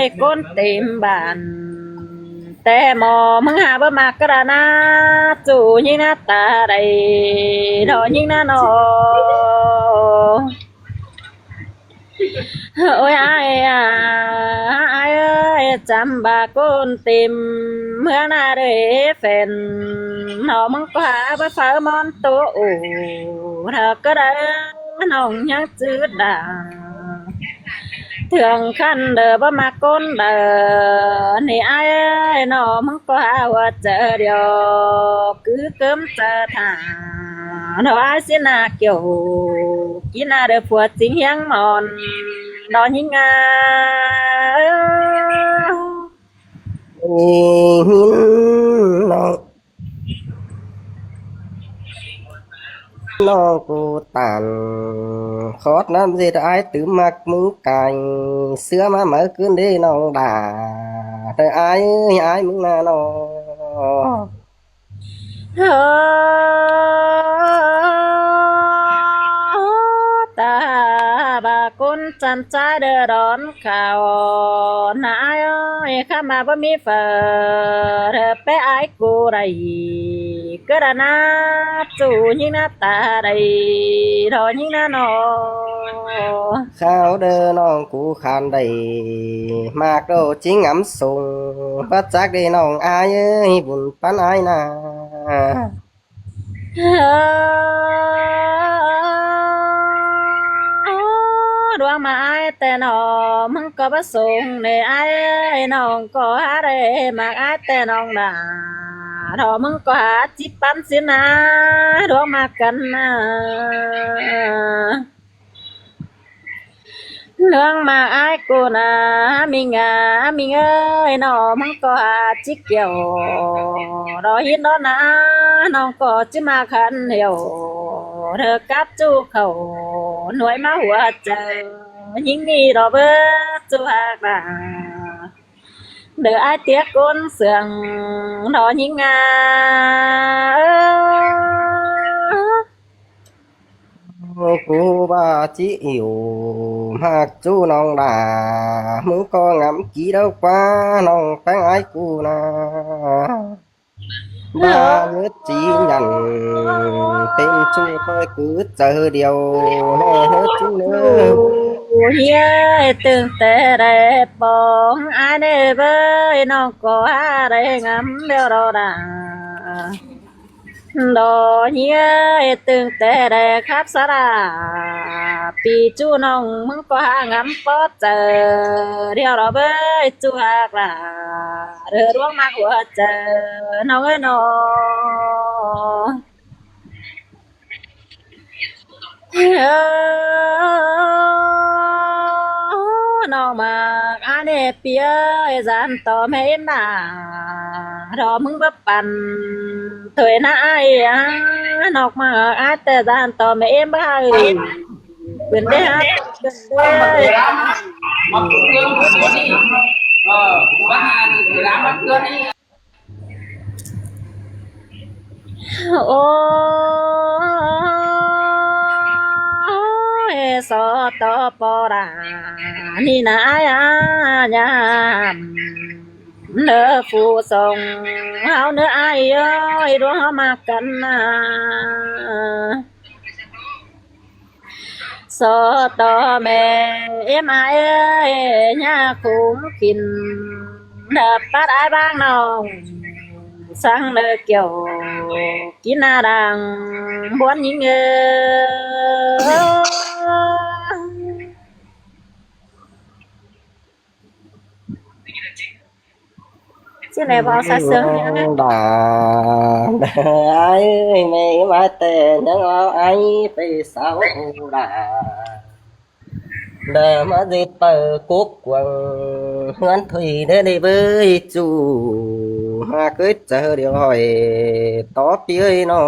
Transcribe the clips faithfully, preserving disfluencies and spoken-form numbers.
ꞌcốn têm bản. Té ꞌmo ꞌmứng ha báu ꞌmặc cá đa ꞌná, ꞌchu ꞌnhính ꞌná ta đảy, ꞌnọ ꞌnhính ꞌná ꞌnọ. Ôi ai à, ai ơi, chăm ꞌva ꞌcốn têm ꞌmứa ꞌná đảy phén. ꞌNọ ꞌmứng ꞌcọ ha báu phaư ꞌmón ꞌtố ổ, ꞌnọ cá đa ꞌnọng ꞌnhắng chứ đa. Thương khăn đơ báu ꞌmặc ꞌcốn đơ. ꞌNị ai ơi, ꞌnọ ꞌmứng ꞌcọ ha ꞌhua chaư điêu, cứ cớm chaư thả. ꞌNọ ai ꞌsịn ꞌná kiẻo, kin ꞌná đơ phua chính hiếng mòn. ꞌNọ ꞌnhính ꞌná. ꞌNị ꞌnhính ꞌnọng. ꞌNọng ꞌcọ tản khót ꞌnặn ꞌdệt ai tứm ꞌmặc ꞌmứng cai, ꞌsứa ꞌmá máư ꞌcứn đê ꞌnọng đa. Đơ ai ơi, ai ꞌmứng ꞌná ꞌnọng. Ơ, ta ꞌva ꞌcốn chăn ꞌchái đơ đón khảu, ꞌnị ai ơi, khắm ꞌva báu ꞌmí phaư, đơ pé ai ꞌcọ đảy, cá đa ꞌná, ꞌchu ꞌnhính ꞌná ta đảy, ꞌnọ ꞌnhính ꞌná ꞌnọ. Khảu đơ ꞌnọng ꞌcọ khan đảy, ꞌmặc ꞌlô ꞌchí ngắm sung, báu chắc đê ꞌnọng ai ơi, bun ꞌpắn ai ꞌná. ꞌLuống ꞌmặc ai ꞌtẹ ꞌnọng ꞌmứng ꞌcọ báu sung ꞌnị ai ơi, ꞌnọng ꞌcọ ha đảy ꞌmặc ai ꞌtẹ ꞌnọng đa. ꞌLuống ꞌmứng ꞌcọ ha ꞌchí ꞌpắn ꞌsịn ꞌná, ꞌluống ꞌmặc căn ꞌná. ꞌLuống ꞌmặc ai ꞌcọ ꞌná, ꞌminh à, ꞌminh ơi, ꞌnọng ꞌmứng ꞌcọ ha ꞌchí kiẻo, ꞌlọ hít ꞌnọ ꞌná, ꞌnọng ꞌcọ ꞌchí ꞌmặc khăn hiẻo, đơ cắp ꞌchu khảu, ꞌnuối ꞌmá ꞌhua chaư, ꞌnhính ꞌnị ꞌlọ báu ꞌchu ꞌhặc đa. Đơ ai tiếc ꞌcốn sương, ꞌnọ ꞌnhính ꞌná. ꞌCọ ꞌva ꞌchí ꞌlẹo ꞌmặc ꞌchu ꞌnọng đa, ꞌmứng ꞌcọ ngắm kí đaư ꞌquá ꞌnọng ꞌtáng ai ꞌcọ ꞌná. ꞌVa ꞌnhớ ꞌchí nhẳn, pên ꞌchu ꞌtoi cứ chaư điêu, ꞌnớ ꞌchu ꞌnớ. ꞌHiế, ꞌtưng té đảy pông ai ꞌnị bới, ꞌnọng ꞌcọ ha đảy ngắm điêu ꞌlọ đa. ꞌLo ꞌhiế, ꞌtưng té đảy khắp sa đa, pi ꞌchu ꞌnọng ꞌmứng ꞌcọ ha ngắm ꞌpó chaư điêu ꞌlọ bới, ꞌchu ꞌhặc đa, đơ ꞌluống ꞌmặc ꞌhua chaư ꞌnọng ơi ꞌnọ. ꞌNọng ꞌmặc ai ꞌnị pi ơi, dán ꞌto ꞌme ꞌếm đa, ꞌlọ ꞌmứng báu păn thôi ꞌná ai à. ꞌNọng ꞌmặc ai ꞌtẹ dán ꞌto ꞌme ꞌếm báu ha ơi. Bươn đê ha, bươn đê. Ôi, so ꞌto ꞌpo đa, ꞌnị ꞌná ai à, nhắm ꞌnớ phủ sông, ꞌháu ꞌnớ ai ơi, ꞌluống ꞌháu ꞌmặc căn ꞌná. So ꞌto ꞌme ꞌếm ai ơi, nhá khung khỉn, đa pắt ai ꞌváng ꞌnọng, săng đơ kiẻo, kin ꞌná đang, ꞌbuốn ꞌnhính ơi. Chứ ꞌnị ꞌva sa sương ꞌnhắng đa, đa ai ơi, ꞌme ꞌếm ai ꞌtẹ ꞌnhắng ꞌháu ai pay sau đa. Đa ꞌmá ꞌdệt pay cốc cuông ꞌhướn thôi đê đê bới ꞌchu, ꞌmá ꞌcới chaư điêu hỏi ꞌto pi ơi ꞌnọ.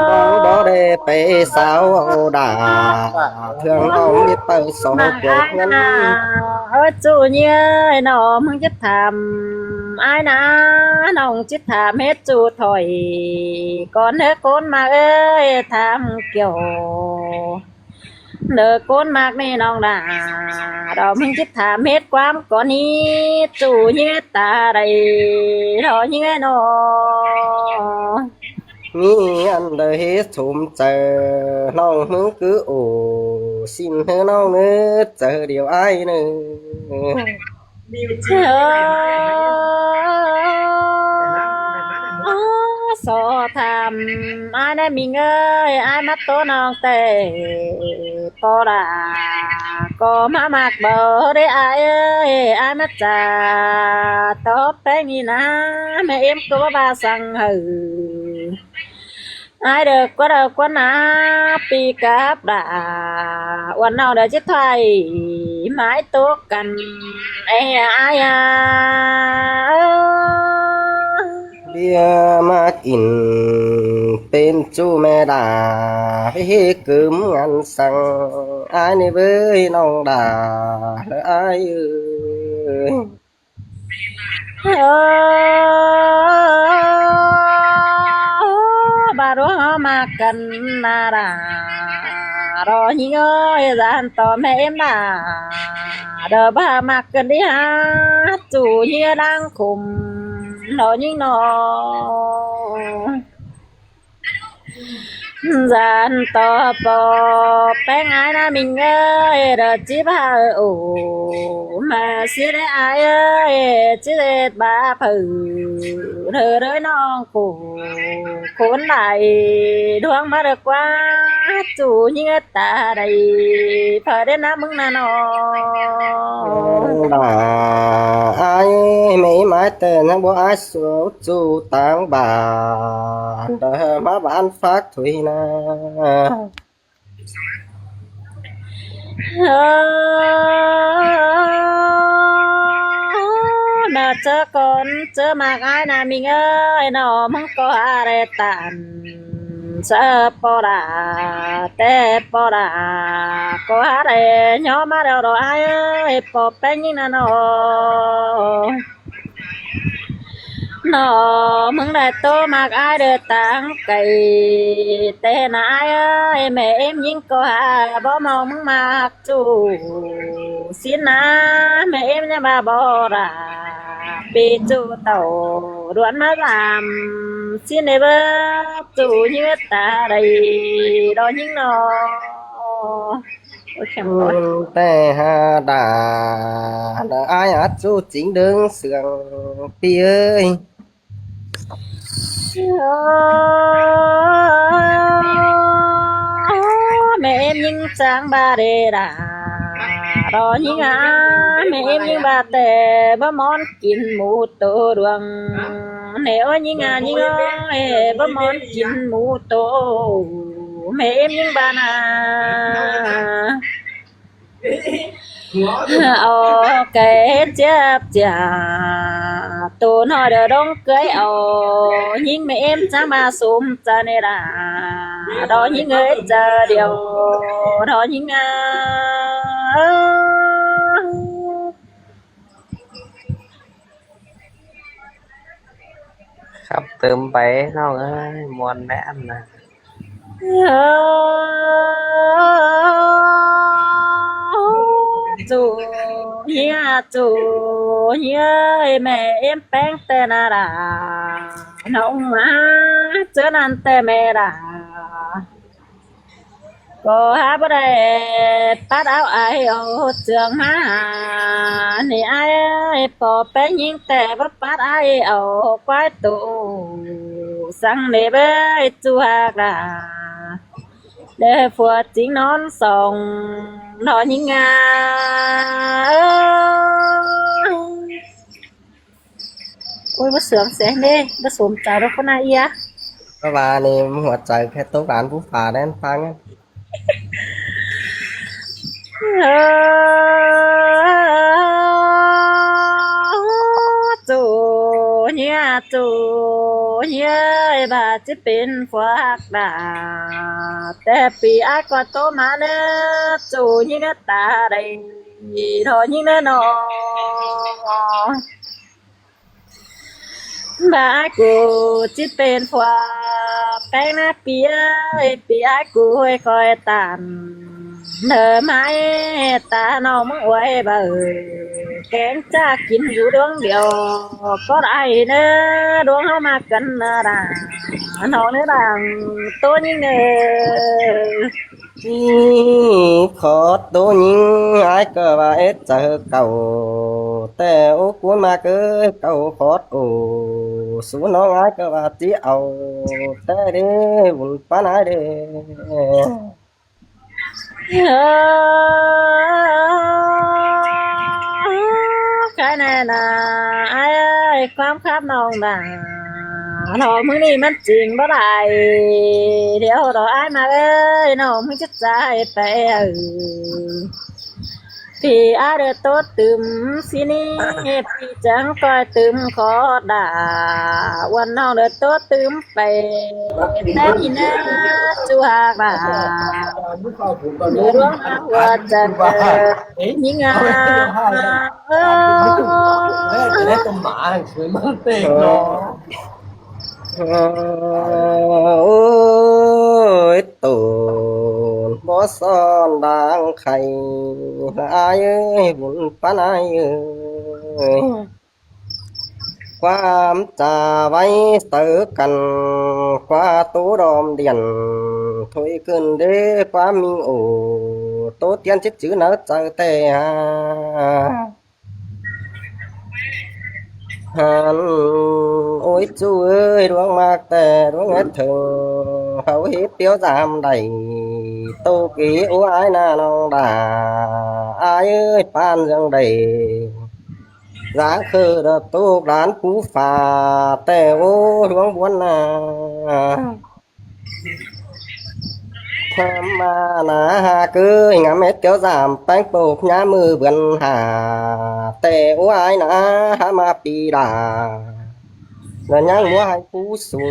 Báu, báu đảy pay sau đa, ꞌtương ꞌnọng ꞌmí pay so cuông ꞌhướn. Ơ ꞌchu ꞌnhính ơi, ꞌnọng ꞌmứng ꞌchí tham ai ꞌná, ꞌnọng ꞌchí tham hết ꞌchu thôi. Cón ꞌhế cốn ꞌmặc ơi, tham kiẻo Đơ ꞌcốn ꞌmặc ꞌnị ꞌnọng đa, ꞌlẹo ꞌmứng ꞌchí tham ꞌhệt ꞌquám ꞌcọ ꞌnị, ꞌchu ꞌnhính ta đảy, ꞌlẹo ꞌnhính ꞌnọ. ꞌMí ăn đaư ꞌhế sôm chaư, ꞌnọng ꞌmứng cứ ổ, ꞌsịn ꞌhứ ꞌnọng ꞌnớ, chaư điêu ải ꞌnớ. Ơ, so tham ải ꞌnớ ꞌmính ơi, ải ꞌmá ꞌtố ꞌnọng ꞌtẹ ꞌpo đa, ꞌcọ ꞌmá ꞌmặc báu đé ải ơi, ải ꞌmá ꞌchạ tó ꞌpéng ꞌnị ꞌna, ꞌmẹ ꞌếm ꞌcọ ꞌva săng hảư. Ải đaư ꞌquá đaư ꞌquá ꞌna, pi cắp đa, uôn ꞌnọng đaư ꞌchí thoai, ꞌmái ꞌtố căn, ê ải a. ꞌViạk ꞌmặc ỉn pên ꞌchu ꞌmẹ đa, ꞌviạk ꞌcứm ngăn săng, ải ꞌnị ꞌvới ꞌnọng đa, ꞌlẹo ải ơi. Ơ, ꞌva ꞌlụk ꞌhụ ꞌmặc căn ꞌna đa, ꞌlẹo ꞌnhính ơi, dản tó ꞌmẹ ꞌếm đa, đơ ꞌva ꞌmặc căn đi ha, ꞌchu ꞌnhính đang khum, ꞌlẹo ꞌnhính ꞌnọ. Dản tó ꞌpo ꞌpéng ải ꞌna ꞌmính ơi, đơ ꞌchí ꞌva ổ, ꞌmá ꞌsịt đé ải ơi, ꞌchí đé ꞌva phaư, đơ đới ꞌnọng khổ, khốn đảy, ꞌluống ꞌmá đơ ꞌquá, ꞌchu ꞌnhính ta đảy, phaư đé ꞌna ꞌmứng ꞌna ꞌnọ. Đa ải, ꞌmẹ ꞌmái ꞌtẹ ꞌnhắng báu ải số ꞌchu táng bản, đơ ꞌmá bản phát thuế ꞌna. Ơ, ꞌna ꞌchớ cón ꞌchớ ꞌmặc ải ꞌna ꞌmính ơi, ꞌnọng ꞌmứng ꞌcọ ha đảy tản, ꞌchớ ꞌpo đa, ꞌtẹ ꞌpo đa, ꞌcọ ha đảy ꞌnhó ꞌmá ꞌlẹo ꞌlẹo ải ơi, ꞌpo ꞌpéng ꞌnhính ꞌna ꞌnọ. ꞌNọ ꞌmứng đảy ꞌtố ꞌmặc ải đơ táng cay, ꞌtẹ ꞌna ải ơi, ꞌmẹ ꞌếm ꞌnhính ꞌcọ ha báu ꞌmong ꞌmứng ꞌmặc ꞌchu ꞌsịn ꞌna, ꞌmẹ ꞌếm ꞌnhá ꞌva báu đa, pi ꞌchu tảu đuôn ꞌmá dăm ꞌsịn đé báu, ꞌchu ꞌnhính ta đảy, ꞌlẹo ꞌnhính ꞌnọ. Ôi, khéng ꞌnọi. ꞌTẹ ha đa, đa ải ải ꞌchu chính đương sương pi ơi. Ơ, ꞌmẹ ꞌếm ꞌnhính chắng ꞌva đé đa, ꞌlẹo ꞌnhính a, ꞌmẹ ꞌếm ꞌnhính ꞌva ꞌtẹ báu ꞌmón kin ꞌmú tô đuông. ꞌNẹ ơi ꞌnhính a, ꞌnhính ơi, báu ꞌmón kin ꞌmú tô, ꞌmẹ ꞌếm ꞌnhính ꞌva ꞌna. Ô, kẻ chếp chả, tô ꞌnọi đơ đóng cưới ô, ꞌnhính ꞌmẹ ꞌếm chắng ꞌva sôm chaư ꞌnị đa, ꞌlẹo ꞌnhính ơi chaư điêu, ꞌlẹo ꞌnhính a. Khắp tơm pay ꞌnọng ơi, muôn đé ăn nả. Ơ, ꞌchu ꞌnhính a, ꞌchu ꞌnhính ơi, ꞌmẹ ꞌếm ꞌpéng ꞌtẹ ꞌna đa, ꞌnọng ꞌmá ꞌchớ ꞌnặn ꞌtẹ ꞌmẹ đa. ꞌCọ ha báu đảy pắt au ải au ꞌchương ꞌmá ha. ꞌNị ải ơi, ꞌpo ꞌpéng ꞌnhính ꞌtẹ báu pắt ải au ꞌquái tô. Săng ꞌnị báu ꞌchu ꞌhặc đa, đảy phua chính ꞌnón song ꞌnọ ꞌnhính a. Ơ. Ôi, báu sướng seng ꞌnê, báu sôm chaư ꞌlụk ꞌcốn ꞌna ꞌnị. Báu ꞌva ꞌnị, hua chaư khay tốc đán pú pha đen phang. Ơ, ꞌchu ꞌnhính a, ꞌchu ꞌnhính ơi, ꞌva ꞌchí pên phua ꞌhặc đa, ꞌtẹ pi ải ꞌcọ ꞌtố ꞌmá ꞌnớ, ꞌchu ꞌnhính ꞌnớ ta đảy, ꞌlẹo ꞌnhính ꞌnớ ꞌnọ. ꞌVa ải cu ꞌchí pên phua ꞌpéng ꞌna pi ơi, pi ải cu ꞌhới khỏi tản. Nơ mai ta ꞌnọng ꞌmứng uối báu, kéng ꞌchạ kin dú ꞌluống điêu, ꞌcọ ai ꞌnớ ꞌluống ꞌháu ꞌmá căn ꞌnớ đa, ꞌnọng ꞌnớ đang ꞌtố ꞌnhính ꞌnớ. Khót ꞌtố ꞌnhính ái ꞌcọ ꞌva ết chaư cảu, ꞌtẹ ú ꞌcốn ꞌmặc ới cảu khót ổ, sú ꞌnọng ái ꞌcọ ꞌva ꞌchí au, ꞌtẹ đế vun ꞌpắn ái đế. Ơ, cái này là ai ơi, ꞌquám khắp ꞌnọng đa. ꞌLọ ꞌmứng ꞌnị ꞌmắn ching báu đảy. Điêu ꞌlọ ai ꞌmặc ới, ꞌnọng ꞌmứng chết dại pay ư. Thì ai đơ ꞌtố tứm ꞌsịn ꞌnị, thì chắng ꞌcoi tứm khót đa. Uôn ꞌnọng đơ ꞌtố tứm pay, té ꞌnị ꞌnớ, ꞌchu hák đa. Đơ ꞌluống ꞌmá ꞌhua chặt, ơ, ꞌnhính a. Ơ. Ơ, ôi, tổn bó son đang khay, ai ơi, vun ꞌpắn ai ơi. ꞌQuám chả ꞌvạy tớ căn, ꞌquá ꞌtố đom điển, thôi cơn đế ꞌquám ꞌmí ổ, ꞌtố tiên chết chứ nớ chaư ꞌtẹ ha. Hăn, ôi ꞌchu ơi, ꞌluống ꞌmặc ꞌtẹ, ꞌluống ết thơng, pháo hít tiếu dam đảy, tô ký ú ai ꞌnớ ꞌnọng đa, ai ơi, ꞌpan dâng đảy. Dáng khư đa ꞌtộc đán pú pha, ꞌtẹ ú ꞌluống ꞌbuôn ꞌnớ. Tham ma ꞌná ha ꞌcới ngắm ết tiếu dam ꞌpéng ꞌpộc ꞌnhá ꞌmự bươn ha, ꞌtẹ ú ai ꞌnớ hák ꞌmá pi đa. Đa ꞌnhắng ꞌmúa hảư pú sung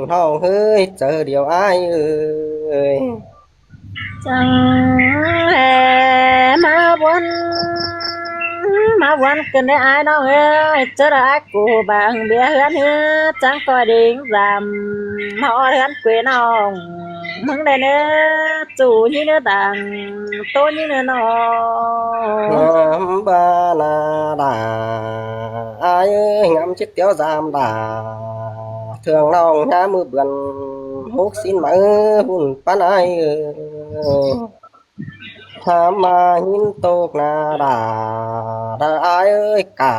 ꞌnọng ới, chaư điêu ai ơi. Chắng ꞌlẹ ꞌmá ꞌbuôn, ꞌmá ꞌbuôn cơn đế ai ꞌnọng ới, ꞌchớ đa ai ꞌcọ bang bía ꞌhướn ꞌhứ, chắng ꞌcoi đing dam, ꞌmá ók ꞌhướn quê ꞌnọng, ꞌmứng đảy ꞌnớ, ꞌchu ꞌnhính ꞌnớ đang, ꞌtố ꞌnhính ꞌnớ ꞌnọng. Ngắm ba ꞌnớ đa, ai ơi, ngắm chết tiếu dam đa, thương ꞌnọng ꞌnhá ꞌmự bươn, hốc ꞌsịn máư vun ꞌpắn ai ơi. Tham ma ꞌhính ꞌtộc ꞌnớ đa, đa ai ơi, cả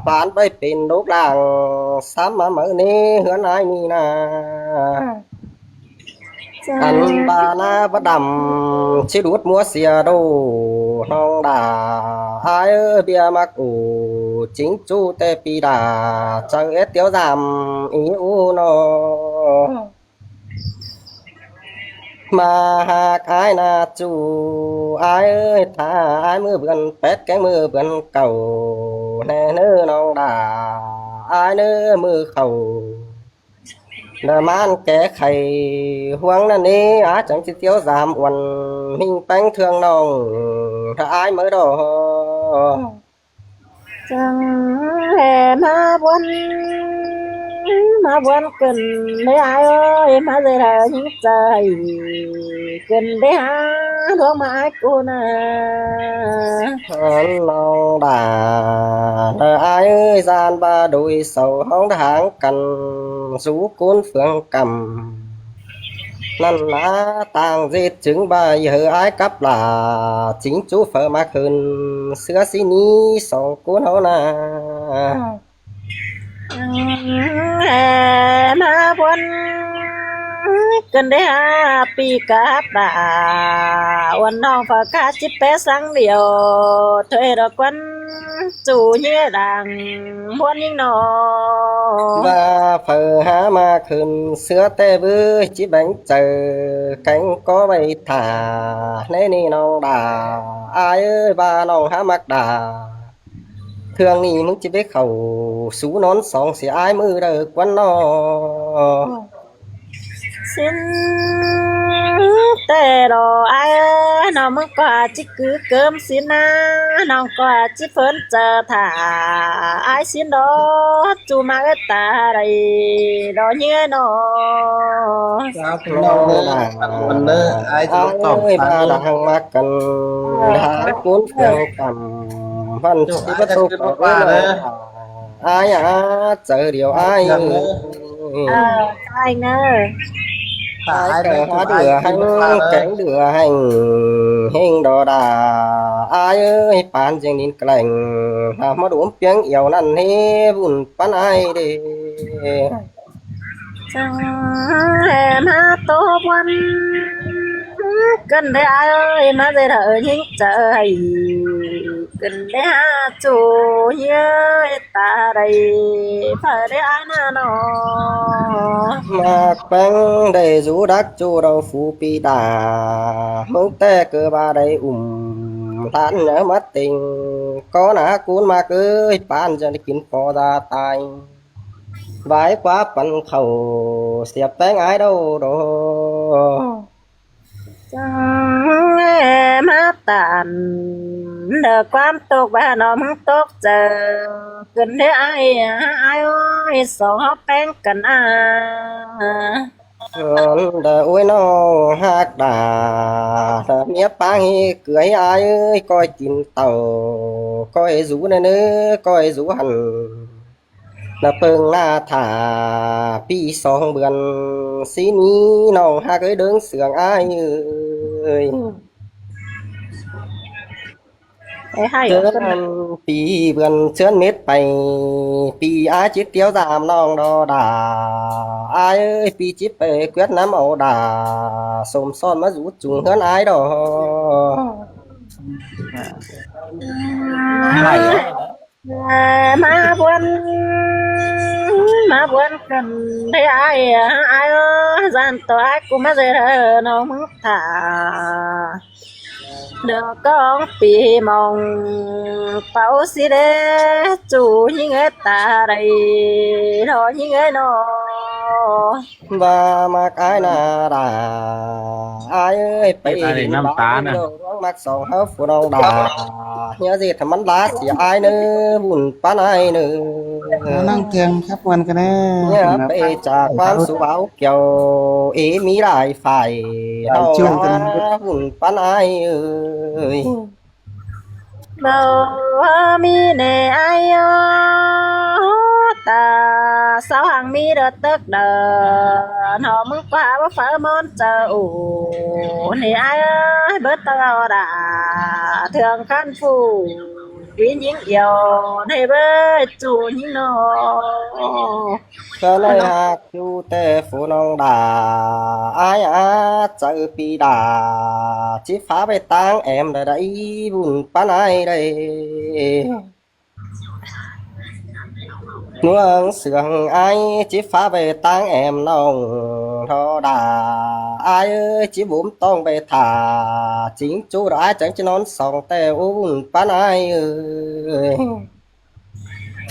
ꞌpán ꞌvạy pên đốc đang, sắm ꞌmá máư ꞌnê ꞌhướn ai ꞌnị ꞌnớ. Ăn ba ꞌnớ bá đăm, ꞌchí đút ꞌmúa sia đô ꞌnọng đa, ai ơi, ꞌviạk ꞌmặc ổ, chính ꞌchu ꞌtẹ pi đa, chaư ết tiếu dam, ꞌí ú ꞌnọng. ꞌMá hák ai ꞌnớ ꞌchu, ai ơi, tha ai ꞌmự bươn pét kéng ꞌmự bươn cảu, ꞌnẹ ꞌnớ ꞌnọng đa, ai ꞌnớ ꞌmự khảu. Đa ꞌmắn ké khay ꞌhuống ꞌnặn ꞌnị, ai chắng ꞌchí tiếu dam uôn, ꞌminh ꞌpéng thương ꞌnọng, tha ai máư đo. Chắng ꞌlẹ ꞌmá ꞌbuôn, ꞌmá ꞌbuôn cơn đế ai ơi, ꞌmá dơi đa ꞌnhính chaư, cơn đế hák ꞌluống ꞌmá ai ꞌcốn ꞌnớ. Hăn ꞌnọng đa, đa ai ơi, ꞌdan ba đôi sau ꞌhóng đa háng căn, dú ꞌcốn phướng căm. ꞌNặn ꞌná tang ꞌdệt chứng ba ꞌhứ ai cắp đa, chính ꞌchu phaư ꞌmặc hơn, ꞌsứa ꞌsịn ꞌnị song ꞌcốn ꞌháu ꞌnớ. Chắng ꞌlẹ ꞌmá ꞌbuôn, cơn đế hák pi cắp đa, uôn ꞌnọng phaư cá chip pé sáng điêu, thuê đo ꞌquán ꞌchu ꞌnhính đang ꞌbuôn ꞌnhính ꞌnọng. Ba phaư hák ꞌmặc hơn, ꞌsứa ꞌtẹ bứ ꞌchí béng chaư, kéng ꞌcọ ꞌvạy thả, ꞌnê ꞌnị ꞌnọng đa, ai ơi, ba ꞌnọng hák ꞌmặc đa. Thương ꞌnị ꞌmứng ꞌchí báu khảu, sú ꞌnón song sia ai ꞌmự đaư ꞌquán ꞌnọng. Xin ꞌTẹ lo ai ơi, ꞌnọng ꞌmứng ꞌcọ ꞌchí cứ cớm ꞌsịn ꞌna, ꞌnọng ꞌcọ ꞌchí phớn chaư thả ai ꞌsịn lo, ꞌchu ꞌmặc ꞌới ta đảy lo ꞌnhới ꞌnớ. Ai ơi, ꞌva đa hăng ꞌmặc căn, đa hăng cốn phường tăm, ꞌhăn ꞌchí bắt ꞌtộc ꞌcọ ꞌới ꞌnớ. Ai a, chaư điêu ai. Ai ꞌnớ. Ai ꞌcọ hák đưa hăng, kéng đưa hăng, ꞌhéng đo đa. Ai ơi, pán ꞌchương đin kẻng, hák ꞌmá đốm piếng yau ꞌnặn ꞌhế, ꞌvụn pán ai đê. Chắng ꞌlẹ ꞌmá ꞌtố ꞌquám, ꞌcứn đé ai ơi, ꞌmá dê đa ꞌhính chaư hảư, ꞌcứn đé hák ꞌchu ꞌnhới ta đảy, phaư đé ai ꞌnớ ꞌnớ. ꞌMặc ꞌpéng đảy dú đắc ꞌchu đaư phủ ꞌpi đa, ꞌmứng ꞌtẹ ꞌcọ ꞌva đảy ủm ꞌlán ꞌnớ ꞌmá têng, ꞌcọ ꞌna cốn ꞌmặc ới, pán ꞌchương đin kin pho đa tai. Vải ꞌquá păn khảu, sia ꞌpéng ai đaư đo. Chắng ꞌlẹ ꞌmá tản, đa ꞌquám ꞌtộc ꞌva ꞌnọng ꞌmứng ꞌtộc chaư, ꞌcứn đé ai, ai ơi, song ꞌháu ꞌpéng căn a. Đa ꞌuối ꞌnọng hák đa, đa ꞌmía ꞌpáng ꞌhế ꞌcứa ꞌhế ai ơi, ꞌcoi kin tảu, ꞌcoi dú ꞌnớ ꞌnớ, ꞌcoi dú hẳn. Đa ꞌpơng ꞌna thả ꞌpi song bươn, ꞌsịn ꞌnị ꞌnọng hák ới đớng sương ai ơi. Ơi, ꞌchớ ꞌnặn ꞌpi bươn ꞌchướn mết pay, ꞌpi ai ꞌchí tiếu dam ꞌnọng đo đa. Ai ơi, ꞌpi ꞌchí pay ꞌquiến ꞌnắm au đa, sôm son ꞌmá dú chung ꞌhướn ai đo. Ơ, ꞌmá ꞌbuôn, ꞌmá ꞌbuôn căn đé ai, ai ơi, ꞌdan ꞌto ai ꞌcọ ꞌmá dê đa ꞌnọng ꞌmứng thả. Đa ꞌcóng ꞌpi mong páo ꞌsịn đé, ꞌchu ꞌnhính ới ta đảy lo ꞌnhính ới ꞌnớ. ꞌVa ꞌmặc ai ꞌna đa, ai ơi, pay ꞌnặm ta ꞌnớ, ꞌmặc song ꞌháu phủ ꞌnọng đa. ꞌNhá ꞌdệt hảư ꞌmắn ꞌlá sia ai ꞌnớ, ꞌvụn pán ai ꞌnớ. Năng kiêng khắp ꞌmuôn căn ꞌnớ. ꞌNhá pay chả ꞌquám sú báo kiêu, ế ꞌmí lai phải, ꞌvụn pán ai ơi. Báu ꞌmí ꞌnê ai ơ, ta sáu hàng ꞌmí đa tớc đa, ꞌnọng ꞌmứng ꞌquá báu phaư ꞌmón chaư ổ. ꞌNê ai ơi, báu tau đa, ꞌthương khăn phủ, ꞌpi ꞌnhính yau, ꞌnê báu ꞌchu ꞌnhính ꞌnớ. ꞌCọ ꞌnị hák ꞌchu ꞌtẹ phủ ꞌnọng đa, ai a, chaư ꞌpi đa, ꞌchí phá pay ꞌtáng ẻm đa đảy, ꞌvụn pán ai đảy. ꞌNuông sương ai, ꞌchí phá pay ꞌtáng ẻm ꞌnọng ꞌtọ đa. Ai ơi, ꞌchí bốm ꞌtong pay thả, chính ꞌchu đa ai chắng ꞌchí ꞌnón song ꞌtẹ, ú, ꞌvụn pán ai ơi.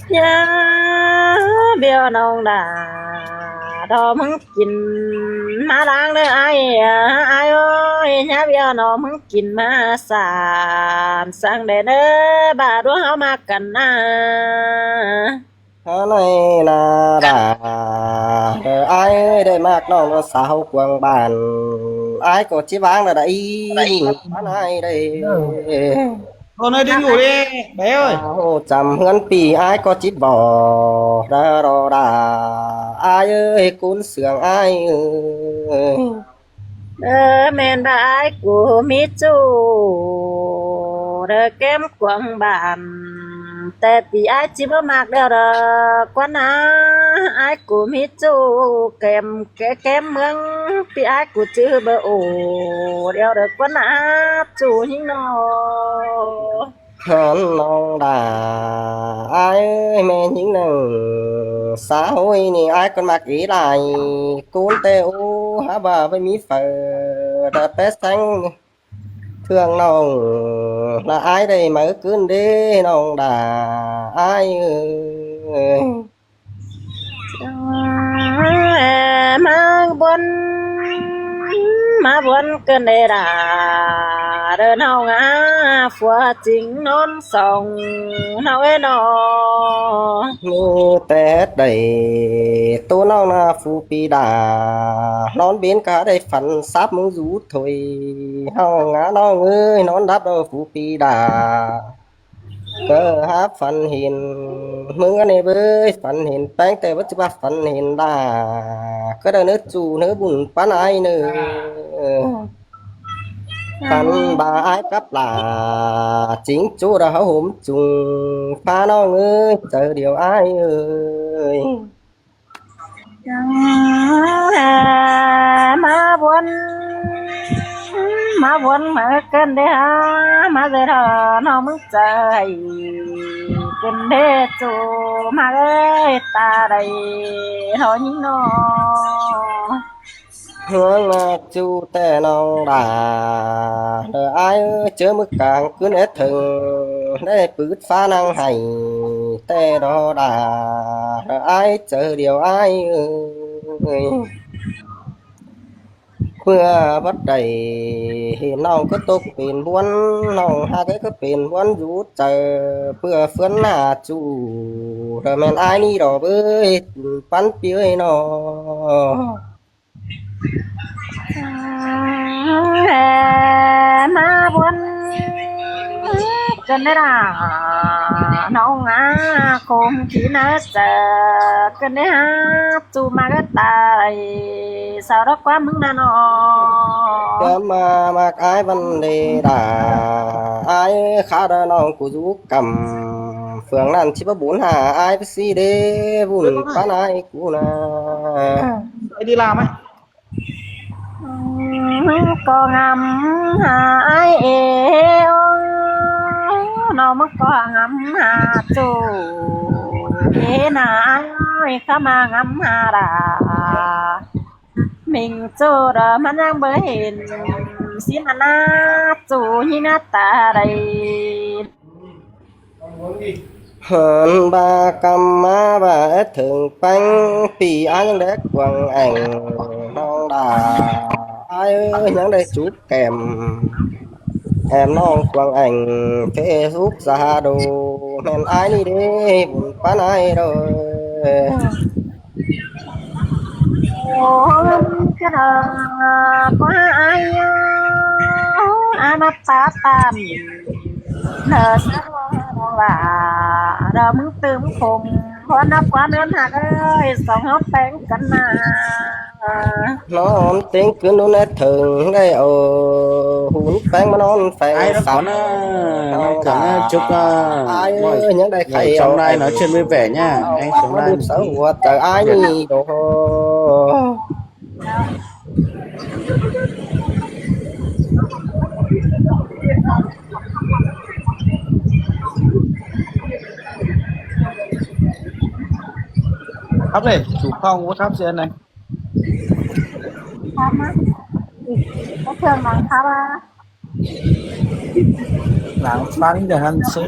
ꞌNhá biêu ꞌnọng đa, ꞌtọ ꞌmứng kin ꞌmá lăng ꞌnớ ai, ai ơi, ꞌnhá biêu ꞌnọng ꞌmứng kin ꞌmá san, sang đảy ꞌnớ, ꞌva ꞌluống ꞌháu ꞌmặc căn ꞌna. ꞌNị ꞌna đa, ai ơi, đảy ꞌmặc ꞌnọng ꞌsáo cuông bản, ai ꞌcọ ꞌchí ꞌváng đa đảy, pán ai đảy. Con ơi, đi ngủ đi, bé ơi. Chăm ꞌhướn ꞌpi ai ꞌcọ ꞌchí bók đa đo đa, ai ơi, cốn sương ai ơi. Đa ꞌmen ꞌva ai ꞌcọ ꞌmí ꞌchu, đa kém cuông bản, ꞌtẹ ꞌpi ai ꞌchí báu ꞌmặc điêu đa ꞌquán ꞌna, ai ꞌcọ ꞌmí ꞌchu kém, kém ꞌmướng, ꞌpi ai ꞌcọ ꞌchư báu ổ điêu đa ꞌquán ꞌna, ꞌchu ꞌnhính ꞌnớ. ꞌNọng đa, ai ơi, ꞌmen ꞌnhính ꞌnặn, ꞌsáo ꞌnị ai ꞌcọ ꞌmặc ế lai, cốn ꞌtẹ ú, hák ꞌva ꞌvạy ꞌmí phaư đa pét seng ꞌtương ꞌnọng, ꞌla ai đảy máư ꞌcứn đê ꞌnọng đa, ai ơi. ꞌMá ꞌbuôn, ꞌmá buôn ꞌcợn đảy đa, đảy ꞌnọng ꞌmá phua chính ꞌnón song ꞌnọng ới ꞌnọ. ꞌMự ꞌtẹ đảy ꞌtố ꞌnọng ꞌná phủ pi đa, ꞌnón bến cá đảy phăn sáp ꞌmứng dú thôi. ꞌNọng ꞌmá ꞌnọng ới, ꞌnón đắp đa phủ pi đa. ꞌCọ hák phăn hên ꞌmứng ꞌnị bới, phăn hên ꞌpéng ꞌtẹ báu ꞌchư ꞌva phăn hên đa. ꞌCọ đảy ꞌnớ ꞌchu ꞌnớ bun ꞌpắn ải ꞌnớ. Phăn ꞌva ải cắp ꞌlạ, chính ꞌchu đa ꞌháu hôm chung. ꞌPhạ ꞌnọng ới, chaư điêu ải ới. Chắng ꞌmá buôn, ꞌmá buôn ꞌmự ꞌcợn đảy hák, ꞌmá ꞌdệt ꞌhọ ꞌnọng ꞌmứng chaư ꞌcợn đảy ꞌchu ꞌmá ới, ta đảy ꞌhọ ꞌnhính ꞌnọ. ꞌHướng ꞌmá ꞌchu ꞌtẹ ꞌnọng đa, đảy ải ꞌchớ ꞌmự cang ꞌcứn é thơng, đảy pứt ꞌphạ ꞌnăng hảy ꞌtẹ đó đa, đảy ải chaư điêu ải ới. ꞌPưa báu đảy ꞌnọng ꞌcọ tốc pên buôn, ꞌnọng hák ꞌcọ pên buôn dú chaư, ꞌpưa ꞌphướn ꞌná ꞌchu, đảy ꞌmen ải ꞌnị đó bới, ꞌpắn pi ới ꞌnọ. ꞌMá buôn ꞌcợn đảy đa, ꞌnọng ꞌmá khôm khí ꞌnớ chaư ꞌcợn đảy hák ꞌchu ꞌmá ꞌcọ ta đảy, sau đó ꞌquám ꞌmứng ꞌnặn ꞌnọ. ꞌCọ ꞌmá ꞌmặc ải ꞌvắn đảy đa, ải khá đa ꞌnọng ꞌcọ dú căm, phường ꞌnặn ꞌchí báu bun hả ải báu sí đế, bun ꞌpắn ải ꞌcọ ꞌnạ. Đi làm ấy. ꞌCọ ngắm hả ải ới, ꞌnọng ꞌmá ꞌcọ ngắm hả ꞌchu ới ꞌnạ ải ới, khá ꞌmá ngắm hả đa. Mình ꞌchu đa ꞌmắn ꞌnhắng báu hên, ꞌsịn ꞌnạ ꞌchu ꞌnhính ꞌnạ ta đảy. Hên ꞌva căm ꞌmá ꞌva é thơng ꞌpéng, pi ải ꞌnhắng đé quảng ảnh ꞌnọng đa. Ải ới, ꞌnhắng đé chụp kèm, kèm ꞌnọng quảng ảnh Facebook Zalo, ꞌmen ải ꞌnị đế, bun ꞌpắn ải đa. Ôi, cái đó có ai, ai mà ta tạm lờ sao là đó ꞌmứng tưm khủng, có nắp quán ơn hạt ơi, sống hấp bánh cắn mà. ꞌNón têng ꞌcứn ꞌnún é thơng đảy au hún ꞌpéng ꞌmá ꞌnón pheng. Ải đó sắp có ꞌnạ, ꞌnọng ꞌcọ ꞌnạ ꞌva chúc, à, ải ơi, ꞌnhắng đảy khay trong au này nói chuyện vui vẻ nha. Anh sống ꞌmá đưm đang sáu hua chaư ải ꞌnị đó. Khắp này, chủ phòng có khắp xe này. Khắp á. Có thường bằng khắp á. Láng phán để hăn sới